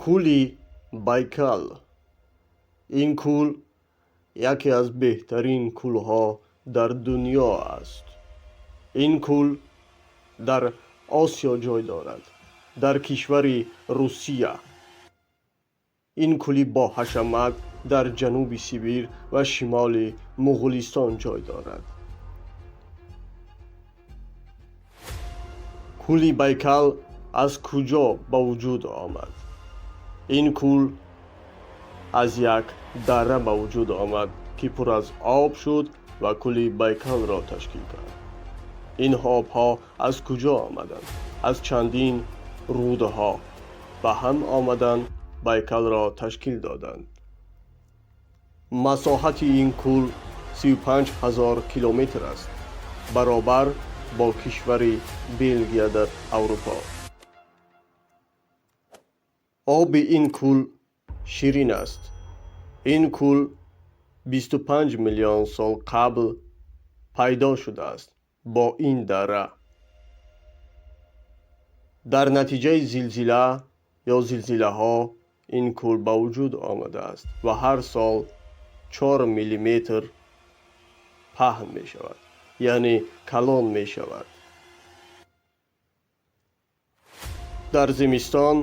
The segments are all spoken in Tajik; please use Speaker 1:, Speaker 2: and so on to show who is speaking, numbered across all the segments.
Speaker 1: Кӯли Байкал. Ин кӯл яке аз беҳтарин кӯлҳо дар дунё аст. Ин кӯл дар Осиё ҷой дорад, дар кишвари Русия. Ин кӯли боҳашамат дар ҷануби Сибир ва шимоли Муғулистон ҷой дорад. Кӯли Байкал аз куҷо ба вуҷуд омад? Ин кӯл аз як дара ба вуҷуд омад, ки пур аз об шуд ва кӯли Байкалро ташкил кард. Ин обҳо аз куҷо омаданд? Аз чандин рудҳо ба ҳам омаданд, Байкалро ташкил доданд. Масоҳати ин кӯл 35 ҳазор километр аст, баробар бо кишвари Белгия дар Аврупо. Оби ин кӯл ширин аст. Ин кӯл 25 миллион сол қабл пайдо шудааст бо ин дара. Дар натиҷаи зилзила ё зилзилаҳо ин кӯл ба вуҷуд омадааст ва ҳар сол 4 миллиметр паҳн мешавад, яъне калон мешавад. Дар зимистон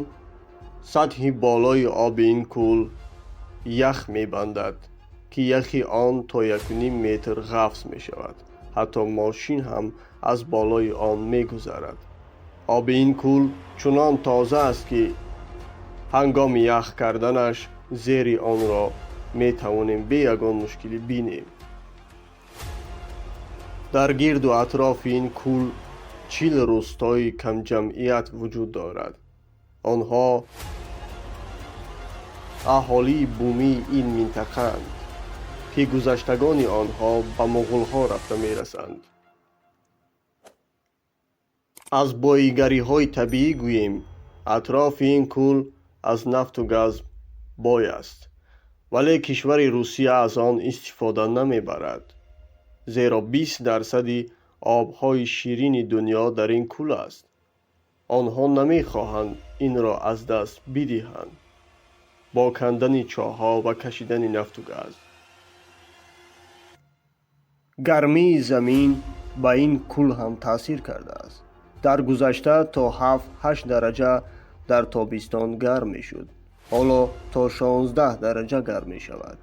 Speaker 1: сатҳи болои оби ин кӯл ях мебандад, ки яхи он то 1,5 метр ғафс мешавад. Ҳатто мошин ҳам аз болои он мегузарад. Оби ин кӯл чунон тоза аст, ки ҳангоми ях карданаш зери онро метавонем бе ягон мушкилӣ бинем. Дар гирду атрофи ин кӯл 40 рӯстои камҷамъият вуҷуд дорад. Онҳо аҳолии бумии ин минтақаанд, ки гузаштагони онҳо ба муғулҳо рафта мерасанд. Аз боигариҳои табиӣ гӯем, атрофи ин кӯл аз нафту газ бой аст, вале кишвари Русия аз он истифода намебарад, зеро 20 дарсади обҳои ширини дунё дар ин кӯл аст. Онҳо намехоҳанд инро аз даст бидиҳанд бо кандани чоҳҳо ва кашидани нафту газ. Гармии замин ба ин кӯл ҳам таъсир кардааст. Дар гузашта то 7-8 дараҷа дар тобистон гарм мешуд, ҳоло то 16 дараҷа гарм мешавад.